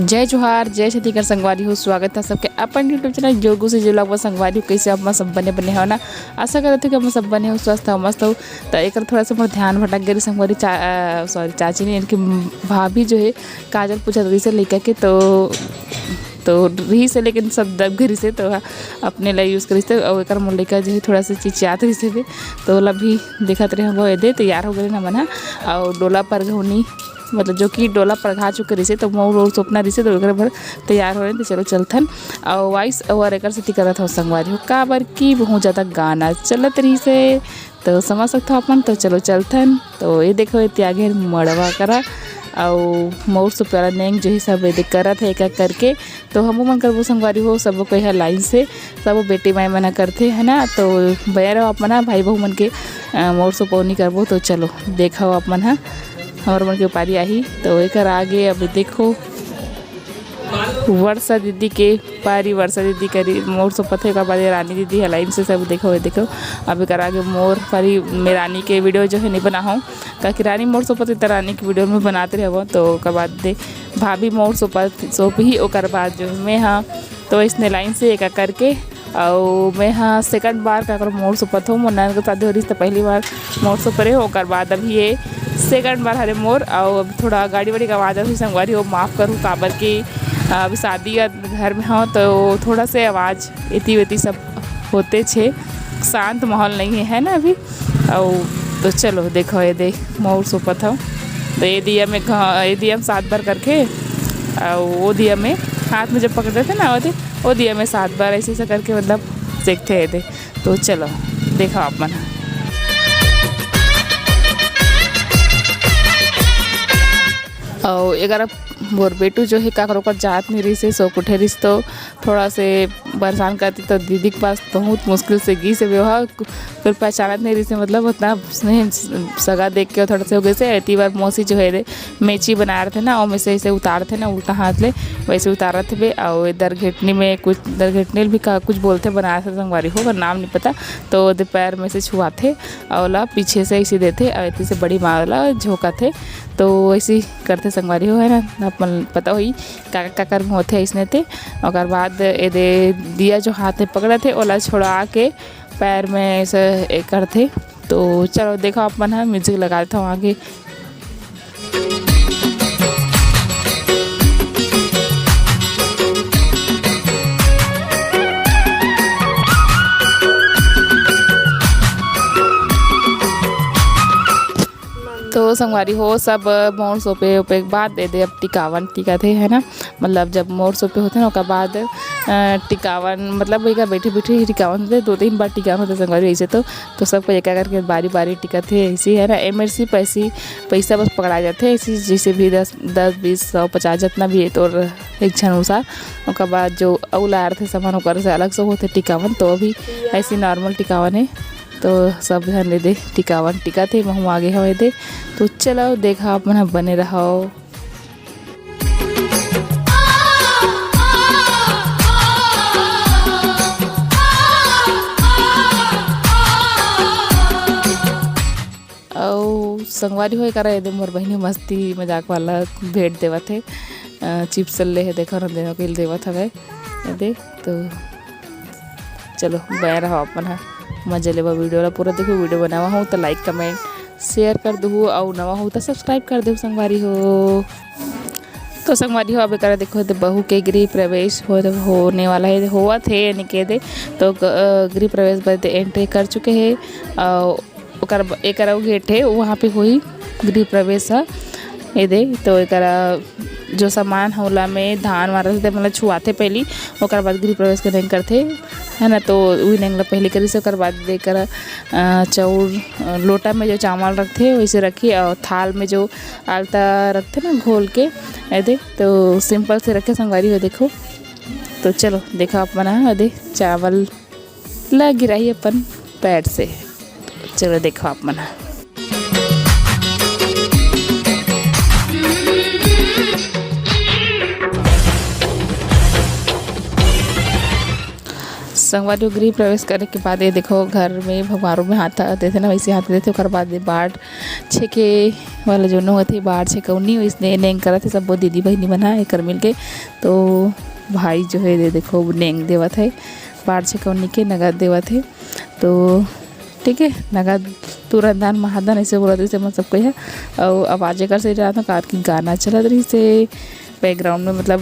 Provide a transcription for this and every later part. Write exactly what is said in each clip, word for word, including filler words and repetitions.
जय जोहार, जय छत्तीसगढ़ संगवारी हो, स्वागत है सबके अपन YouTube चैनल जोगू से जो लोग संगवारी हो। कैसे आप मन सब बने बने हो ना? आशा करत हो कि आप मन सब बने हो, स्वस्थ हो, मस्त हो। तो एक थोड़ा सा मोर ध्यान भटक गई संगवारी, चा, सॉरी, चाची नहीं, इनकी भाभी जो है काजल पूछत रहिस हे लइका के, तो तो रहिस हे, लेकिन सब दब गए रहिस हे, तो अपने ला यूज़ करिस हे। और एक मोर लइका जो है थोड़ा सा चिचियात रहिस हे, तो ओला भी देखत रहे वो। एदे तैयार हो गए ना मन ह, और डोला परघौनी, मतलब जो कि डोला परघा चुके रहिस हे, तो मोर और सपना रहिस हे, तो ओकरे बर तैयार हो रहे। तो चलो चलथन। और वॉइस ओवर एकर सेती करत हो संगवारी हो, काबर कि बहुत ज़्यादा गाना चलत रहिस हे, तो समझ सकत हो अपन। तो चलो चलथन। तो ये देखो, ये त्यागे मड़वा करा, अउ मोर सुपेरा नेंग जो है सब ये करत है एक एक करके। तो हमू मन करबो संगवारी हो, सबो कोई है लाइन से, सबो बेटी माई मन ह करथे, है ना। तो बने रहो आप मन ह, भाई बहू मन के अ, मोर सुपौनी करबो। तो चलो देखो आप मन ह, हमर मन के पारी आही। तो एकर आगे अब देखो, वर्षा दीदी के पारी, वर्षा दीदी करी मोर सोपत हे, ओकर बाद ये रानी दीदी ह लाइन से सब देखो, ये देखो। अब एकर आगे मोर पारी में रानी के वीडियो जो है नहीं बना हूँ, काकि रानी मोर सोपत हे, त रानी के वीडियो में बनाते रहबो। तो ओकर बाद दे भाभी मोर सोपत सोपही, ओकर बाद जो मैं हाँ, तो इसने लाइन से एक एक करके। अउ मैं हा सेकंड बार काकरो मोर सोपत हो, मोर ननद के शादी हो रहिस त पहली बार मोर सोपरे हो, ओकर बाद अभी ये सेकंड बार हरे मोर। अउ अब थोड़ा गाड़ी वाड़ी का आवाज़ आही संगवारी हो, माफ़ करू, काबर कि अभी शादी का घर में हो तो थोड़ा से आवाज़ एती वेती सब होते छे, शांत माहौल नहीं है, है ना अभी। अउ तो चलो देखो, ये दे मोर सोपत हो, तो ये दिया में घ-, ये दिया में सात बार करके, अउ वो दिया में हाथ में जब पकड़ देते ना, वो दे, वो दिया में सात बार ऐसे ऐसे करके, मतलब, देखते हैं दे। तो चलो देखो आप मन। अउ एकर मोर बेटू जो है काकरो कर जात नहीं रहिस हे, सो कुठे रहिस तो थोड़ा से परेशान करती, तो दीदी के पास बहुत मुश्किल से गिस हे। वो हा फिर पहचानत नहीं रहिस हे, मतलब उतना स्नेह सगा देख के थोड़ा से हो गए से। एती बार मौसी जो है रे मेची बना रहे थे ना, ओमे से ऐसे उतारथे ना उल्टा हाथ ले, वैसे उतारत हवे। अउ ए दरघेटनी में कुछ, दरघेटनी भी का कुछ बोलथे बनारस संगवारी हो, ओकर नाम नहीं पता। तो ओदे पैर में से छुआथे, अउ ओला पीछे से ऐसे देथे, अउ एती से बड़ी माँ ओला झोंकाथे। तो ऐसे ही करथे संगवारी हो, है ना, अपन पता होई काकर काकर में होथे ऐसने ते। ओकर बाद एदे दिया जो हाथ में पकड़त हे, ओला छोड़ा के पैर में ऐसे ए करथे। तो चलो देखो, अपन ह म्यूजिक लगा देथव आगे। तो संगवारी हो, सब मोर सोपे ओपे के बाद एदे अब टिकावन टिकथे, है ना, मतलब जब मोर सोपे होथे ना, ओकर बाद अ, टिकावन, मतलब एक बैठे बैठे ही टिकावन होथे, दो तीन बार टिकावन होथे संगवारी ऐसे तो। तो सबको एक एक करके बारी बारी टिकथे ऐसे, है ना। एमे सिर्फ ऐसी पैसा बस पकड़ा जाथे ऐसी, जैसे भी दस, दस, बीस, सौ, पचास, जितना भी है तो एक झन अनुसार। ओकर बाद जो अउ ला रथे सामान, ओकर से अलग से होथे टिकावन। तो अभी ऐसी नॉर्मल टिकावन है, तो सब झन एदे टिकावन टिकथे, महू आगे हवे दे। तो चलो देखा, आप मन ह बने रहो। अउ संगवारी हो, एकरा एदे मोर बहिनी मस्ती मजाक वाला भेंट देवत हे, अ, चिप्स ले हे, देखो न, देनो के देवत हवे एदे। तो चलो, बने रहो अपन ह, मजा लेवा वीडियो ला पूरा देखो। वीडियो बनावा हो तो लाइक, कमेंट, शेयर कर दू, अउ नवा हो तो सब्सक्राइब कर दू संगवारी हो। तो संगवारी हो, अब एकरा देखो, एदे बहू के गृह प्रवेश हो, होने वाला है, होवत हे, यानी के दे तो ग-, अ, गृह प्रवेश बर एंट्री कर चुके हैं। अ, ओकर ब-, एकर अउ गेट है, वहाँ पे होई गृह प्रवेश ह। एदे तो एकरा जो सामान ह, ओला में धान वान रथे, मतलब छुआथे पहली, ओकर बाद गृह प्रवेश के नेंग करथे, है ना। तो उही नेंग ला पहली करिस, ओकर बाद एकर, अ, चाउर, अ, लोटा में जो चावल रखथे, वैसे रखी, और थाल में जो आलता रखथे ना घोल के, एदे तो सिंपल से रखे संगवारी हो, देखो। तो चलो देखा आप मन ह, एदे चावल ला गिराही अपन पैर से। चलो देखो आप मन ह। संगवारी हो, गृह प्रवेश करे के बाद ये देखो, घर में भगवारों में हाथ देथे ना, वैसे हाथ देथे। ओकर बाद ये बाढ़ छेके वाला जो होथे, बाढ़ छेकौनी, वैसने नेंग करत हे सब्बो दीदी बहिनी मन ह एकर मिलके। तो भाई जो है, ये देखो, नेंग देवत है, बाढ़ छेकौनी के नगद देवत है। तो ठीक है, नगद तुरंत दान महादान ऐसे बोलत रहिसे, मतलब कोई है। और आवाज एकर से जात हो, कार की गाना चलत रहिसे बैकग्राउंड में, मतलब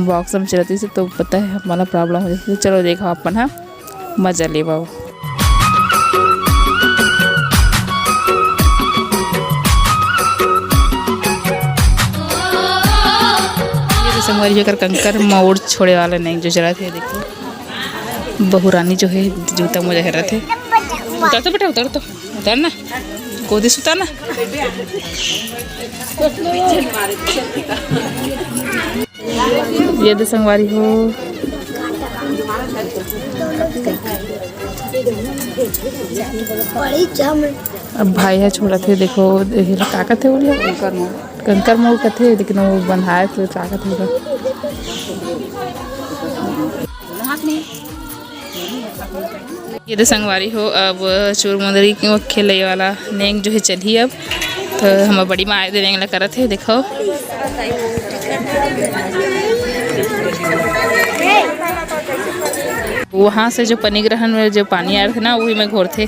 बॉक्स में चलत रहिसे, तो पता है हमारा प्रॉब्लम हो जाती है। चलो देखो अपन, हाँ, मजा लेवा। ये तो संगवारी जी, एकर कंकर मौड़ छोड़े वाला नहीं, जो चलत है, देखो। बहुरानी जो है, जूता मोजा हेरत हे। उतर तो बेटा, उतर तो, उतर ना। गोदी सुता ना। ये दे संगवारी हो। अब भाई ह छोड़त हे, देखो, ये ला का कथे बोलिए? कंकर मऊ। कंकर मऊ कथे, लेकिन वो बंधाए तो का कथे बोला? ये दे संगवारी हो, अब चूर मुंदरी के खेले वाला नेंग जो है चलही अब। तो हमर बड़ी माँ आए दे नेंग ला करत हे, देखो। वहाँ से जो पनिग्रहण में जो पानी आए थे ना, वही में घोरथे।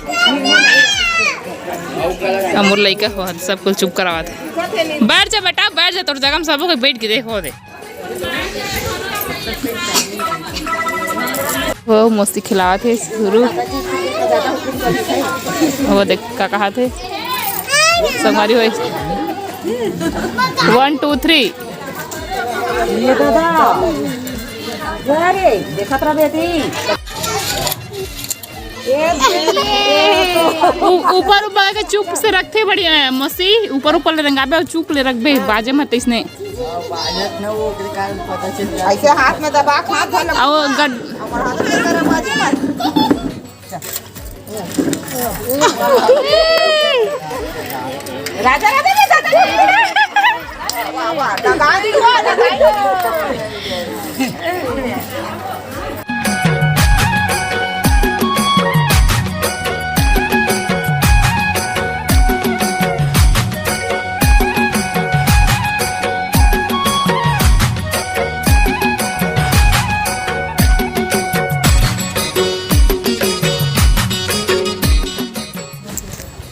अब मोर लइका हो, सब कुछ चुप करावत हे। बैठ जा बेटा, बैठ जा, तोर जगह में सब कोई बैठ के देखो दे। वो मस्ती खिलावत हे शुरू। वो देख का कहात हे। संगवारी होए। One, two, three। ये दादा। अरे, देखत रह बेटी। ऊ-, ऊपर ऊपर के चुप से रखथे, बढ़िया मसी, ऊपर ऊपर ले रंगाबे और चुप ले रखबे, बाजे मत इसने। ऐसे हाथ में दबा के हाथ धर ले। और गड- राजा, राजा, राजा, राजा।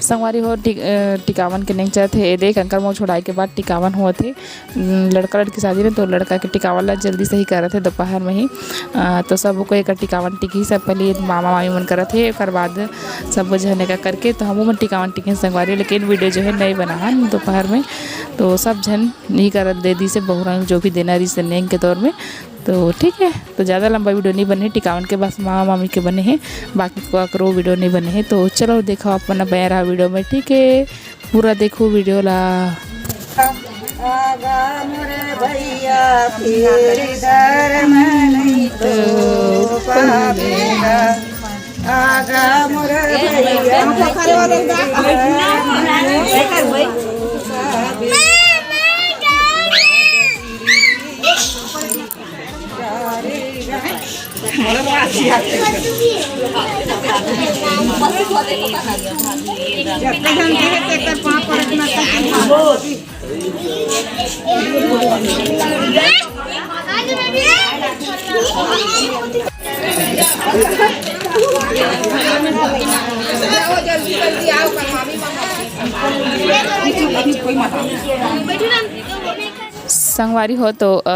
संगवारी हो, टिक-, अ, टिकावन के नेंग चलत हे। ए देख, कंकर मऊ छोड़ाए के बाद टिकावन होवत हे। उम, लड़का लड़की शादी में तो लड़का के टिकावन ला जल्दी से ही करत हे दोपहर में ही। अ, तो सब कोई एकर टिकावन टिकी, सब पहले मामा मामी मन करत हे, ओकर बाद सब झन एकर करके तो हमू मन टिकावन टिकी संगवारी। लेकिन वीडियो जो है नहीं बना है दोपहर में, तो सब झन नहीं करत दे दी से बहुरा जो भी देना रही से नेंग के तौर में। तो ठीक है, तो ज़्यादा लंबा वीडियो नहीं बने, टिकावन के बस मामा मामी के बने हैं, बाकी को ककरो वीडियो नहीं बने हैं। तो चलो देखो अपन बने रहा वीडियो में, ठीक है, पूरा देखो वीडियो ला। आगा मोरे भैया फिर धर्म नहीं तो पावेगा। आगा मोरे भैया। संगवारी हो, तो, अ,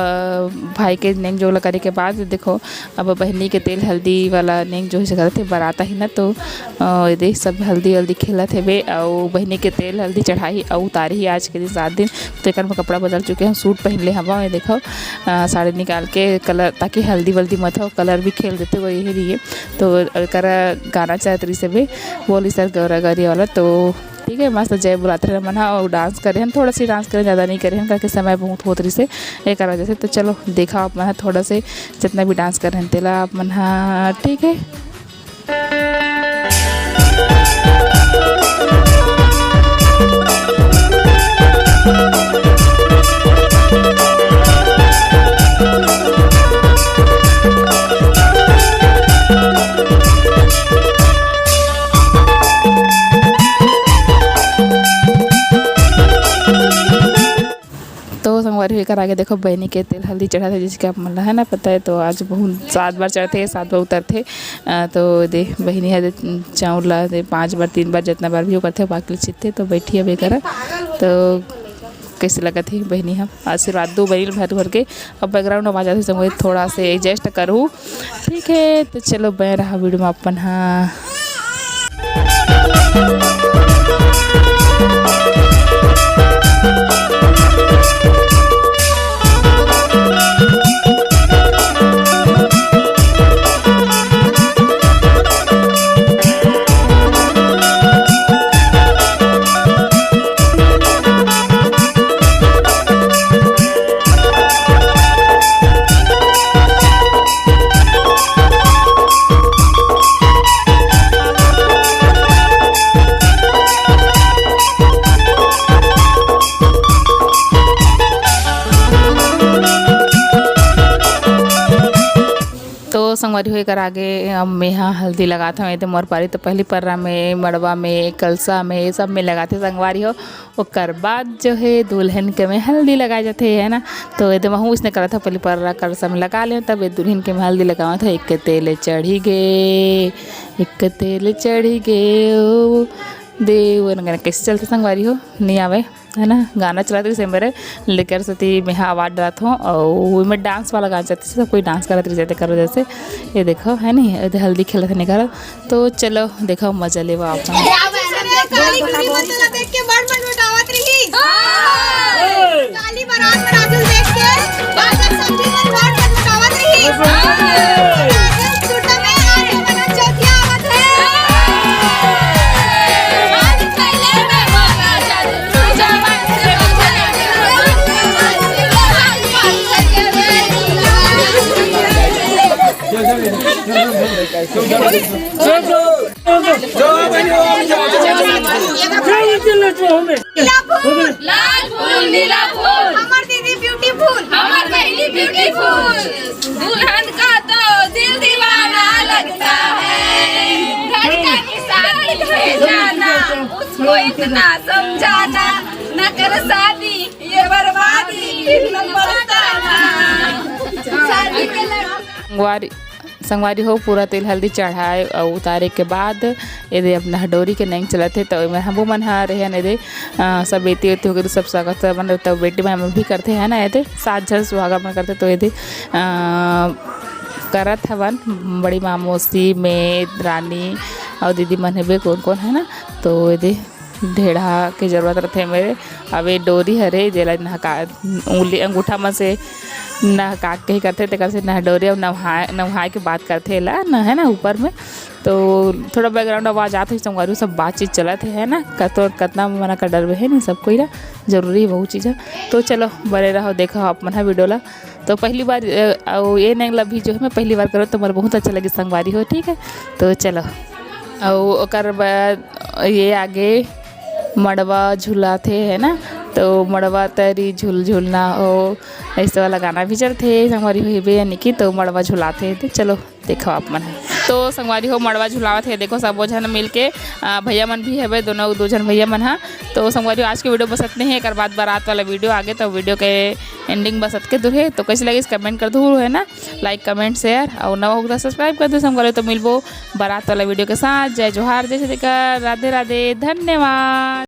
भाई के नेंग जोला करे के बाद देखो, अब बहिनी के तेल हल्दी वाला नेंग जो है करत हे, बरात आही ना, तो, अ, ये देख सब हल्दी वल्दी खेलत हेबे, अउ बहिनी के तेल हल्दी चढ़ाही अउ उतारही आज के दिन सात दिन। तो एकर में कपड़ा बदल चुके हैं, सूट पहन ले हवा, ये देखो, अ, साड़ी निकाल के कलर, ताकि हल्दी वल्दी मत हो, कलर भी खेल देते वो यही लिए। तो एकर गाना चाहत रही से भी, बोली सर गौरा गौरी वाला, तो ठीक है, मस्त जय बुलात रहे मन ह, अउ डांस करे हन, थोड़ा सी डांस करे, ज़्यादा नहीं करे हन, काकि समय बहुत होत रहिसे, एकर वजह से। तो चलो, देखा आप मन ह थोड़ा से, जितना भी डांस करे हन, तेला आप मन ह, ठीक है। कर आगे देखो, बहिनी के तेल हल्दी चढ़ाथे, जैसे कि आप मन ला है ना पता है। तो आज बहुत सात बार चढ़थे, सात बार उतरथे। अ, तो दे बहिनी ह दे चाउर ला दे पाँच बार, तीन बार, जितना बार भी वो करथे, बाकी छिदथे। तो बैठी अब ये करा। तो कैसे लगत हे बहिनी ह, आशीर्वाद दो बहिनी भर भर के। अब बैकग्राउंड आवाज आथे, संगवारी थोड़ा से एडजस्ट करू, ठीक है। तो चलो, बने रहा वीडियो में अपन हा। तो संगवारी हो, एकर आगे अब मेहा हल्दी लगात हवं। एदे मोर पारी तो पहली पर्रा में, मड़वा में, कलसा में, सब में लगाथे संगवारी हो। ओकर बाद जो है दुल्हन के में हल्दी लगाए जाथे, है ना। तो एदे महूँ इसने करत हवं, पहली पर्रा कलसा में लगा लें, तब ये दुल्हन के में हल्दी लगावत हवं। एक तेल चढ़ी गे, एक तेल चढ़ी गे ओ देवन। गाना कैसे चलथे संगवारी हो, नहीं आवे, है ना। गाना चलत रहिस हे मेरे, लेकर सेती मेहा आवाज डालत हवं। अउ एमे डांस वाला गाना चलत रहिस, सब कोई डांस करत रहिस हे, तेकर वजह से। ये देखो, है नी, ये हल्दी खेलत हे निकर। तो चलो देखो, मजा लेवा आप। काली बरात में राजू देख के बार बार लौटावत रही। काली बरात में राजू देख के बार बार समझी मन बार बार लौटावत रही। राजू सुरता में आके बना चौथिया आवत है। आज पहले मैं बोला जादू। लाल फूल, नीला फूल, हमर दीदी ब्यूटीफुल, हमर बहिनी ब्यूटीफुल। दुल्हन का तो दिल दीवाना लगता है, धड़कन सारी है जाना, उसको इतना समझाना, न कर शादी ये बर्बादी, फिर न पछताना। शादी के लड़- संगवारी, संगवारी हो, पूरा तेल हल्दी चढ़ाए अउ उतारे के बाद एदे अब नहडोरी के नेंग चलत हे। तो एमे हमू मन ह रेहे हन एदे, अ, सब बेटी उती होगे, सब स्वागत मन, तब बेटी मन भी करथे, है ना। एदे सात झन सुहागन मन करथे, तो एदे, अ, करत हवन, बड़ी माँ, मौसी, मैं, रानी अउ दीदी मन हेबे, कौन कौन है ना। तो एदे ढेढ़ा के जरूरत रथे मेरे। अब ये डोरी हरे, जेला नहका, उंगली, अंगूठा मन से नहका के ही करथे, तेकर से नहडोरी। अब नहाए, नहाए के बात करथे एला न, है ना, ऊपर में। तो थोड़ा बैकग्राउंड आवाज आत होही संगवारी, सब बातचीत चलत हे, है ना। कतो, कतना मना कर डरबे, है नी, सब कोई ला जरूरी बहुत चीज है। तो चलो, बने रहो, देखो आप मन ह वीडियो ला। तो पहली बार, अ, अउ ये नेंग ला भी जो है मैं पहली बार करो, तो मोला बहुत अच्छा लगे संगवारी हो, ठीक है। तो चलो, अउ ओकर बाद ये आगे मड़वा झुलाथे, है ना, तो मड़वा तरी झुल झुलना हो, ऐसे वाला गाना भी चलथे संगवारी हो, हेबे यानी कि, तो मड़वा झुलाथे। तो चलो देखो आप मन ह। तो संगवारी हो, मड़वा झुलावत हे, देखो सबो झन मिल के, अ, भैया मन भी हेबे, दोनों दो झन भैया मन ह। तो संगवारी हो, आज के वीडियो बस अतने ही, एकर बाद बारात वाला वीडियो आगे, तो वीडियो के एंडिंग बस अतके दूर हे। तो कैसे लगिस कमेंट कर दू, है ना, लाइक कमेंट शेयर, और नवा होगा तो सब्सक्राइब कर दू संगवारी हो। तो मिलबो बारात वाला वीडियो के साथ। जय जोहार, जय छत्तीसगढ़, राधे राधे, धन्यवाद।